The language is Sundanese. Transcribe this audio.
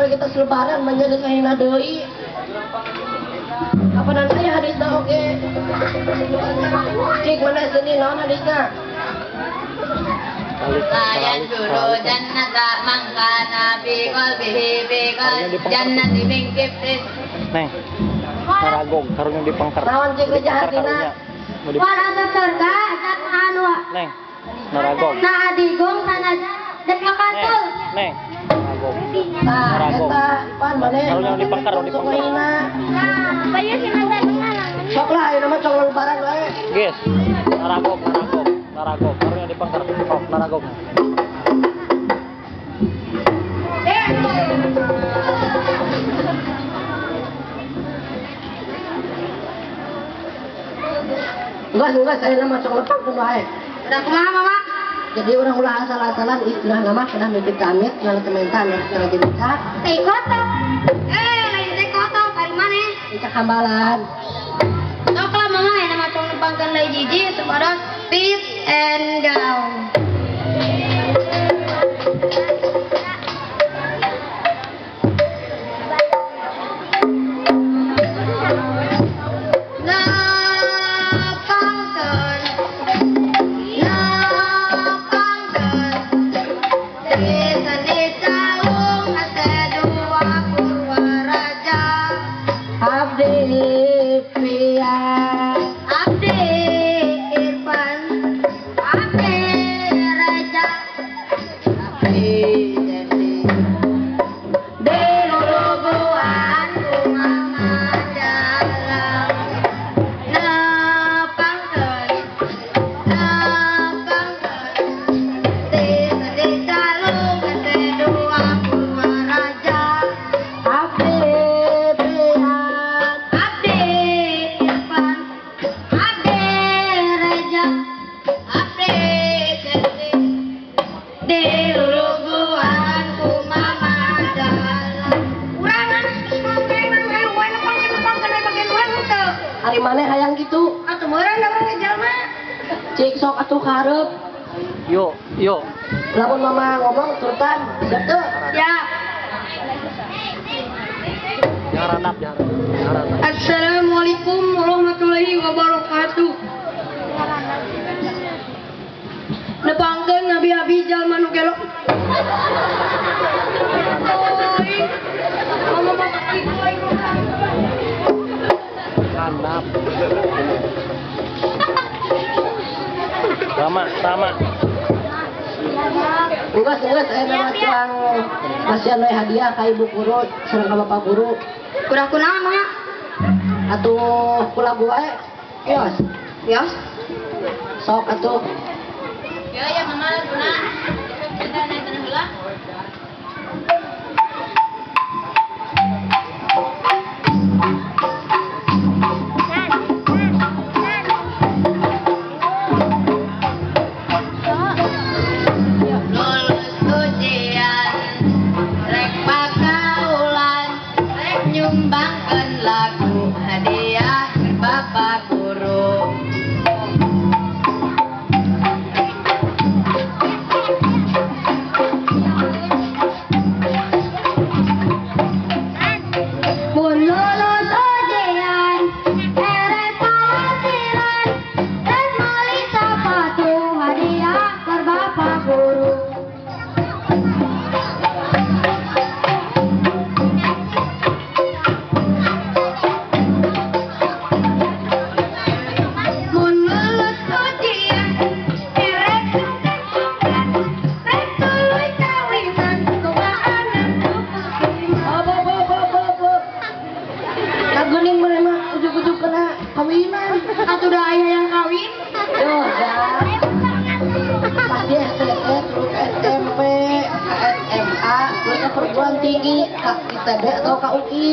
Urang kita selebaran manya geus ngahina deui. Kapanan aya hadisna oge. Cik mana seni naon hadisna? La yadkhulu jannata man kana fi qalbihi fi jannati min kibrin. Neng. Naragog karunya di pangkar. Naon cik reja hatina? Wal asup surga sat anu. Neng. Naragog. Na adigong sanajan dek makatul. Neng. Naragog. Nah, eta pan maneh. Karunya di pangkar, di pangkar. Sok lah ayeuna mah cong lebaran wae. Geus. Naragog, naragog, naragog. Karunya di pangkar. Sok naragog. Enggak, saya nama cong lepang kudu wae. Udah kumaha mama? Jadi orang ulah asal-asalan istilah nama pernah mimpi kamit, ngala tementan, ngala jebita. Teh kotok. Lain teh kotok, ari maneh? Cek hambalan. Sok lah mama, ayeuna mah cong nempangkeun deui jiji supados fit and down. Ari maneh hayang kitu? Atuh meureun da urang jalma. Cik sok atuh karep. Yo, yo. Lamun mama ngomong turutan, siap teu? Siap. Jangan randap, jangan. Jangan randap. Assalamualaikum warahmatullahi wabarakatuh. Nepangkeun Nabi Abi jalma nu gelok. Mama bapak ibu aing. Randap. Sama, sama. Enggak, saya nama cuang masih anu hadiah ka ibu guru sareng ka bapak guru. Kurang kunaon mah? Atuh kula wae. Yos. Yos. Sok atuh. Ya ya mama laguna. Kita naik tanah heula. Lulus ujian, rek pakaulan, rek nyumbangkeun lagu hadiah keur bapak guru. Mun lulus ujian, erek palasiran, rek meuli sapatu hadiah keur bapak guru. Mun lulus ujian, erek sungkan-sungkan, rek tuluy kawinan, boga anak 25. Op, op, op, op, op, op. Kaguning maneh mah ujug-ujug kana kawinan. Atuh da aya yang kawin. Yo, dah. Pas di STE, terus SMP, SMA, terus ke perguruan tinggi, ke ITB atau ke UI.